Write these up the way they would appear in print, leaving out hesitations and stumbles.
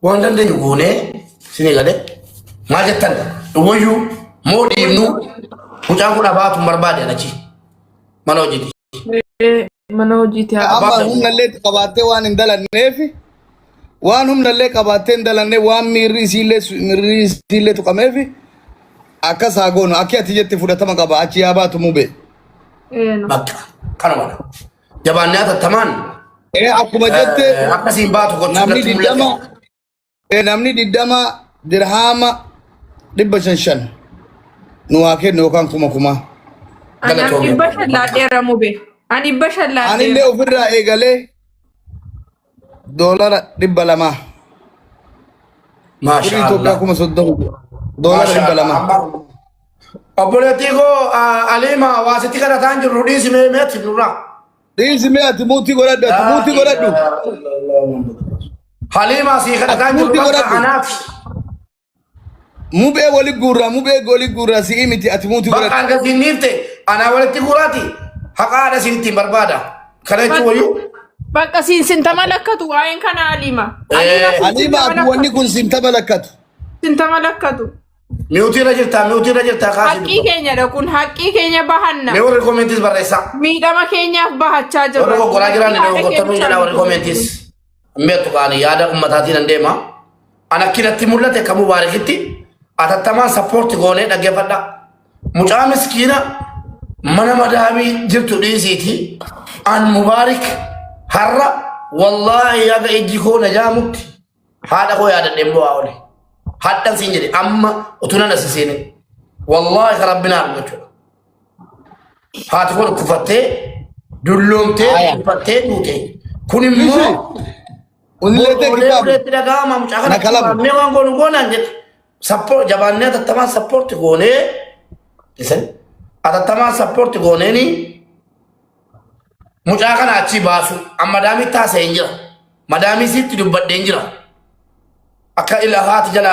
Waan dandeenyu goonee isinii galee maal jettan wayyuu moo dhiibnu mucaan kun abaatu hin barbaade achi mana hojiiti. Mana hojiiti haa Amma Abbaa humnallee qabaattee waan hin dalanneef waan humnallee qabaattee hin dalanne waan miirri isiillee miirri isiillee tuqameef akkas haa goonu akki ati jette fudhatama qaba achi yaa baatu mube. Eeno. Bakka kanuma jabaannee hatattamaan Ee akkuma jette akkasiin baatu gochuu namni natti 20 mul'ate. Namni 20 dirhaama 500 nu haa kennu yookaan kuma kuma. Ani Galatoomi. 500 laadheera mube. Ani 500 Anillee laadheera. ofirraa eegalee doolara 200. Maasha Birrii Itoophiyaa Allah. 30,000 doolara Maasha dhibba Allah. lama. Amma obboleettii koo Aliima waa sitti kadhataan jirru dhiisi mee meetti nurraa. Dhiisi mee ati muutii godhadhu ati muutii godhadhu. Haliima sii kadhataan Ati jirru muutii bakka godhadhu. anaaf Mubee wali guurraa mubee wali guurraa si'ii miti ati muutii bakka godhadhu. arga siin dhiifte anaa walitti guuraati haqa haadha siin ittiin barbaada. Kana jechuun wayyuu Bakka siin sintama lakkatu waa'een kana Aliima. Eh. Aliima siin Haliima sintama ati wanni lakkatu. kun siin tabalakkatu. Sintama lakkatu. Miyuutii irra jirtaa miyuutii irra jirtaa kaasii Haqqii dubbadhu. keenyadha kun haqqii keenya bahanna. Mee warri koomentis barreessaa. Miidhama keenyaaf bahachaa jirra. Warri goggoraa jiran Haadha dogoggortamuu keenya jedha warri koomentis. Hin beektu kaani yaada ummataatiin nan deema. An akkinatti mul'ate akka mubaarakitti atattamaan sappoorti goonee dhaggeeffadha. Mucaa miskiina mana madaamii jirtu dhiisiiti. An mubaarik har'a wallaahi haga ijji koo na jaamutti haadha koo yaadadheen bu'aa oole. Hadhan siin jedhe amma utuu nan asi seene. Wallaahi ka rabbi naa jechuudha. Haati koo dhukkufattee dulloomtee Aya. dhukkufattee duute. Kun immoo Unillee olee kitaabu. oleetti dhaga'ama mucaa kana Na kalamu. waamnee waan goonu goonaan jedhe. Sappoor jabaannee atattamaan sappoorti goonee isin atattamaan sappoorti gooneeni mucaa kana achii baasu. Amma madaamii taasisee hin jira. Madaamii sitti dubbadhee hin jira. Akka ila haati jala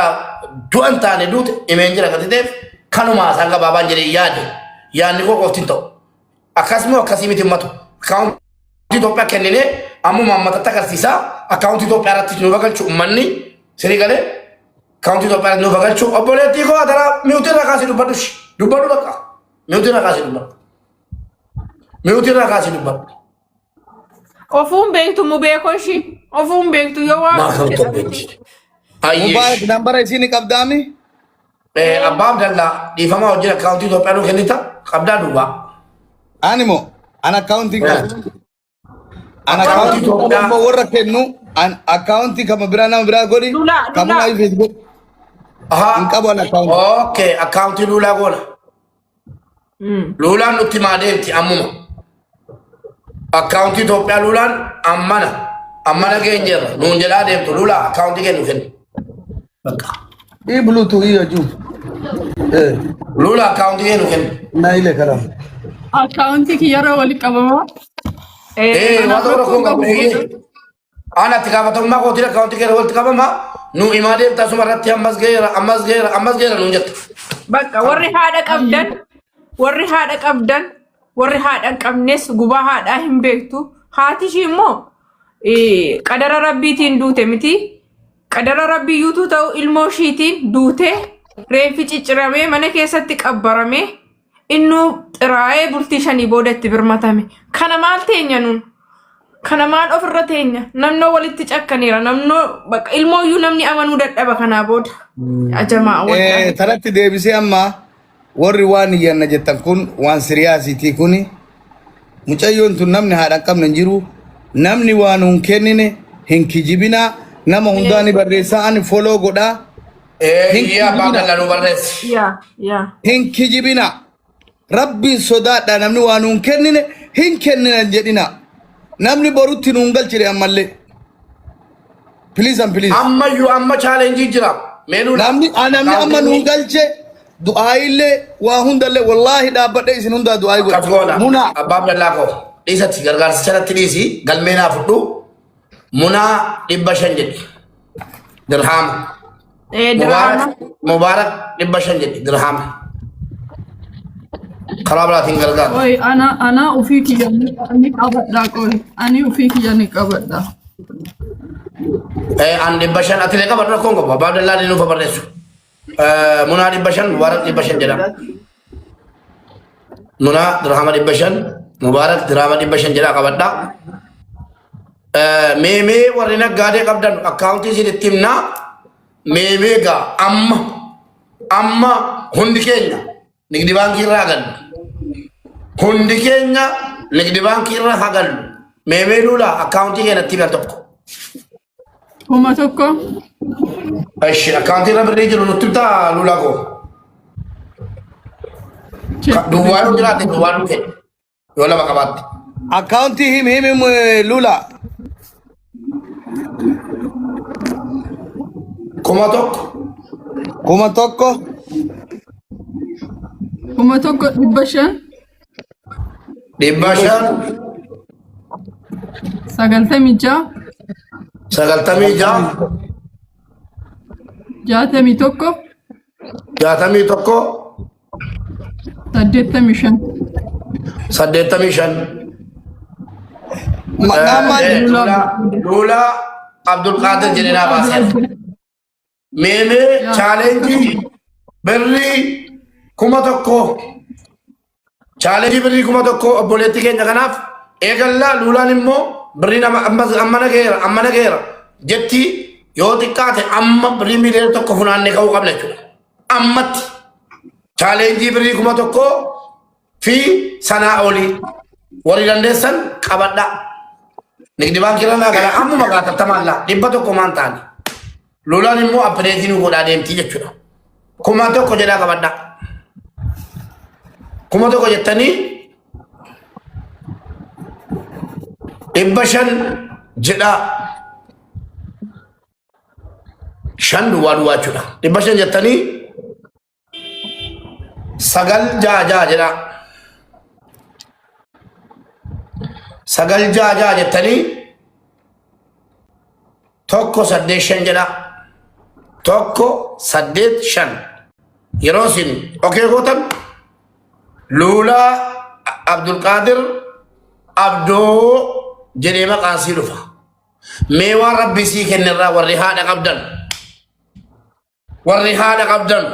du'an taane duute himeen jira kan ta'eef kanuma isaan gabaabaan jedhee yaade. Yaadni koo qofti hin ta'u. Akkasuma akkasii miti ummatu. Akkaawuntii Itoophiyaa kenninee ammuma ammatatti agarsiisaa akkaawuntii Itoophiyaa irratti nu bagalchu ummanni sirii galee akkaawuntii Itoophiyaa irratti nu bagalchu obboleettii koo adaraa mi'uutii irraa kaasii dubbadhu dubbadhu bakka mi'uutii irraa kaasii dubbadhu mi'uutii irraa kaasii dubbadhu. Ofuun beektu mubee koshi. Ofuun beektu yoo waa. Maal kan tokko Ayyee. Mubaarak nambara isiin qabdaami. Abbaa Abdallaa dhiifamaa wajjin akkaawuntii Itoophiyaa nuu kennita qabdaa duubaa. Ani moo an akkaawuntii qabu. An Akkaawuntii akkaawuntii qabu Itoophiyaa. ammoo warra kennu an akkaawuntii kama biraa nama biraa godhi Lulaa, kamuu lulaa. naa Facebook Ahaa. hin qabu an akkaawuntii. Okay, akkaawuntii luulaa goona. Luulaan nutti maa deemti ammuma. Akkaawuntii Itoophiyaa luulaan ammana. Ammana geenyeerra. Nuun jedhaa deemtu luulaa akkaawuntii kennu kennu. Bakka. Hii bluetooth hii hojii. Eh, Luulaa akkaawuntii kennu kennu. na ile kalam. Akkaawuntii kiyyarra walitti qabama. Ee waan tokko rakkoon qabu eeyyee. Ana itti gaafatamummaa kootiin akkaawuntii keenya walitti qabama. Nu himaa deemta asuma irratti ammas geera ammas geera ammas geera nuun jetta. Bakka warri haadha qabdan warri haadha qabdan warri haadha hin qabnes gubaa haadhaa hin beektu. Haati ishii immoo qadara rabbiitiin duute miti. Qadara rabbii yuutuu ta'u ilmoo ishiitiin duute reenfi cicciramee mana keessatti qabbaramee innuu xiraa'ee bultii 5 booda itti birmatame. Kana maal teenya nuun? Kana maal ofirra teenya? Namnoo walitti cakkaneera. Namnoo bakka ilmooyyuu namni amanuu dadhaba kanaa booda. Ajamaa wal Tanatti deebisee amma warri waan iyyanna jettan kun waan siriyaasiitii kuni mucayyoon tun namni haadha hin qabne hin jiru namni waan hin kennine hin kijibinaa nama hundaa ni barreessaa ani foloo godhaa Hin Eeyyee abbaa kijibina. Abdallaa nu barreessi. Yaa yaa. Hin kijibina. Rabbiin sodaadha namni waan nuun kennine hin kennina hin jedhina. Namni borutti nuun galchine ammallee. Please and please. Ammayyuu amma chaalenjii jira. Mee lula. Namni namni amma nuun galche du'aayillee waa hundallee wallaahi dhaabbadhee isin hundaa du'aayii Akkas godha. goona. Munaa Abbaa Abdallaa koo dhiisatti gargaarsicha natti dhiisi galmee naa fudhu. Munaa 500 jedhi. Dirhaama. Dirhaama. Mubaarak 500 jedhi dirhaama. Karaa biraatiin gargaara. Qoy ana ana ofii kiyya ni qabadha qoy ani ofii kiyya ni qabadha. An 500 atilee qabadhu rakkoon qabu. Abbaa Abdallaa nuuf barreessu. Munaa 500 Mubaarak 500 jedhama. Munaa dirhama 500 Mubaarak dirhama 500 jedhaa qabadhaa. Meemee warri naggaadee qabdan akkaawuntii isin itti himnaa. Meemee gaa amma amma hundi keenya nigdi baankii irraa gallu. Hundi keenya nigdi baankii irraa haa gallu. Meemee luulaa akkaawuntii keenyatti himi al tokko. 1000. Eshi akkaawuntii irra birrii jiru nutti himtaa luulaa koo. Duwwaa yoo jiraate duwwaa nu kenni. Yoo lama qabaatte. Akkaawuntii himi himi Lula. 1000. 1000. 1500. 500. 96. 96. 61. 61. 85. 85. Maqaan maal? Luulaa Luulaa Abdulqaadir jedhee naa baaseera. Meemee chaalenjii birrii 1000 chaalenjii birrii 1000 obboleettii keenya kanaaf eegallaa. Luulaan immoo birrii nama amma nageera amma nageera jetti. Yoo xiqqaate amma birrii 1 miliyoona funaannee ka'uu qabna jechuudha. Ammatti chaalenjii birrii 1000 fi sanaa olii warri dandeessan qabadhaa. Nigdi baankii irra naa gala ammuma gaafatamaan laa 100 maan ta'ani. Lulaan immoo appireetii nu godhaa deemtii jechuudha. 1000 jedhaa qabadhaa. 1000 jettanii 500 jedhaa. Shan duwwaa duwwaa jechuudha. 500 jettanii 966 jedhaa. 966 jettanii 185 jedhaa. 185 yeroo isin okee gootan Luulaa Abdulqaadir Abdoo jedhee maqaan sii dhufa. Mee waan rabbi sii kennerraa warri haadha qabdan warri haadha qabdan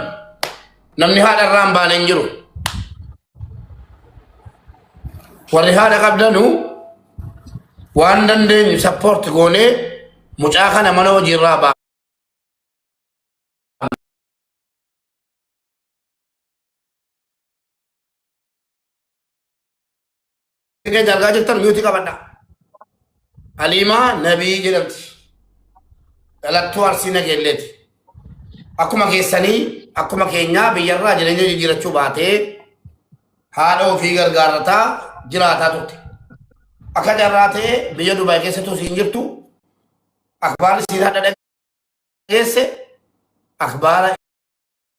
namni haadha irraa hin baane hin jiru. Warri haadha qabdanu waan dandeenyu sappoorti goonee mucaa kana mana hojiirraa baa. Keenya argaa jirtan miyuutii qabadha. Haliimaa Nabii jedhamti. Dhalattuu Arsii Nageelleeti. Akkuma keessanii akkuma keenyaa biyyarraa jireenya jijjiirachuu baatee haadha ofii gargaarrataa jiraataa turte. Akka carraa ta'ee biyya Dubaay keessattuu siin jirtu akbaarri siin haadha dhageesse akbaara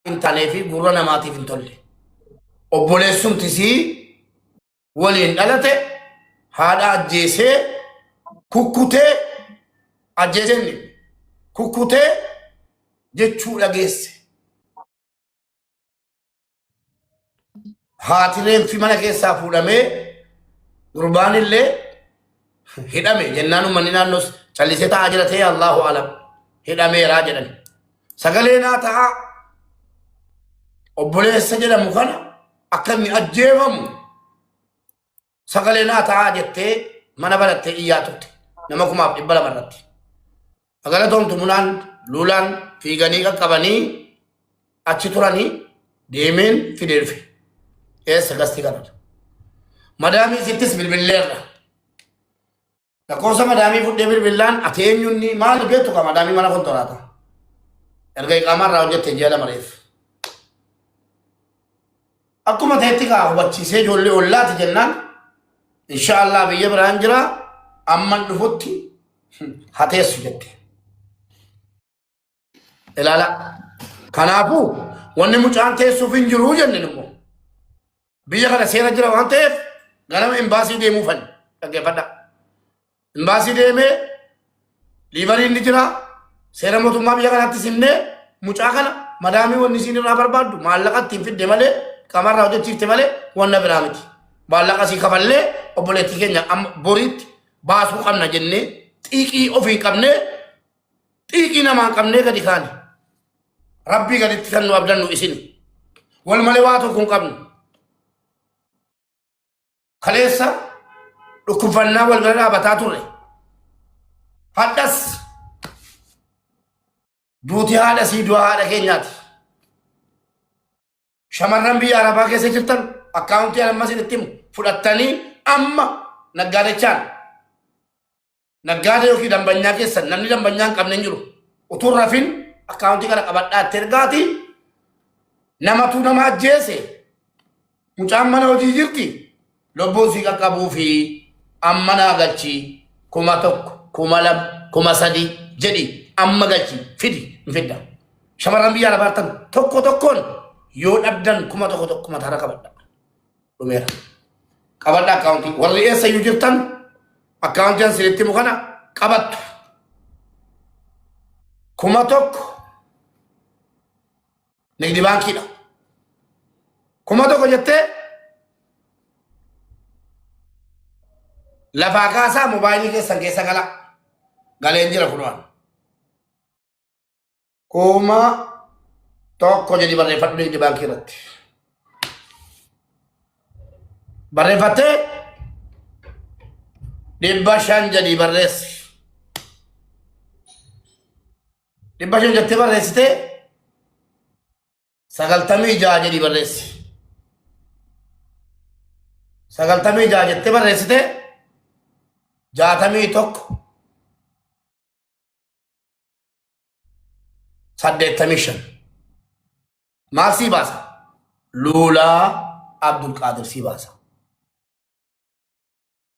hin taanee fi gurra namaatiif hin tolle. Obboleessumti sii waliin dhalate haadha ajjeesee kukkutee ajjeesee inni kukkutee jechuu dhageesse. Haati reenfi mana keessaa fuudhamee gurbaan illee hidhame jennaan uummanni naannoos callisee taa'aa jira ta'ee Allahu alam hidhameeraa jedhan. Sagalee naa ta'aa obboleessa jedhamu kana akka inni ajjeefamu sagalee naa ta'aa jettee mana banattee iyyaa turte nama 2,200 irratti. Galatoomtu munaan luulaan fiiganii qaqqabanii achi turanii deemeen fidee dhufe. Eessa gastii kanadha. Madaamii sittis bilbilleerra. Lakkoofsa madaamii fudhee bilbillaan ati eenyunni maal beektu ka madaamii mana kontoraata. Erga iqaamaa irraa hojjette ji'a lama reef. Akkuma ta'etti kaa hubachiisee ijoollee ollaati jennaan inshaallah biyya biraan jira amman dhufutti hateessu jette. Ilaala. Kanaafuu wanni mucaan teessuuf hin jiru jenne immoo. Biyya kana seera jira waan ta'eef ganama imbaasii deemuufan dhaggeeffadha. Imbaasii deemee liivariin ni jira. Seera mootummaa biyya kanaatti simnee mucaa kana madaamii wanni isiin irraa barbaaddu maallaqa ittiin fidde malee qamarraa hojjechiifte malee wanna biraa miti. Maallaqa sii kafallee obboleettii keenya amma boriitti baasuu qabna jennee xiiqii ofii qabnee. Xiiqii namaan qabnee gadi kaane. Rabbii gaditti kan nu abdannu isini. Wal malee waa tokko hin qabnu. Kaleessa dhukkubfannaa wal bira dhaabataa turre. Hadhas duuti haadha sii du'a haadha keenyaati. Shamarran biyya Arabaa keessa jirtan akkaawuntii amma isinitti himu fudhattanii amma naggaadechaan naggaada yookiin dambanyaa keessan namni dambanyaa hin qabne hin jiru. Utuu hin rafin akkaawuntii kana qabadhaa itti ergaati namatu nama ajjeese mucaan mana hojii jirti lubbuun sii qaqqabuu fi amma naa galchi 1000 2000 3000 jedhi amma galchi fidi hin fidda. Shamarran biyya arabaa jirtan tokko tokkoon yoo dhabdan 1000 tokko mataarra qabadha. Dhumeera. Qabadha akkaawuntii. Warri eessayyuu jirtan akkaawuntii an sinitti himu kana qabattu. 1000 nigdi baankiidha. 1000 jettee lafaa kaasaa mobaayilii keessan keessa galaa. Galeen jira kunuun. 1000 jedhi barreeffadhu nigdi baankii irratti. Barreeffattee 500 jedhii barreessi. 500 jettee barreessitee 96 jedhii barreessi. 96 jettee barreessitee 61 85 maal sii baasa? Luulaa Abdulqaadir sii baasa.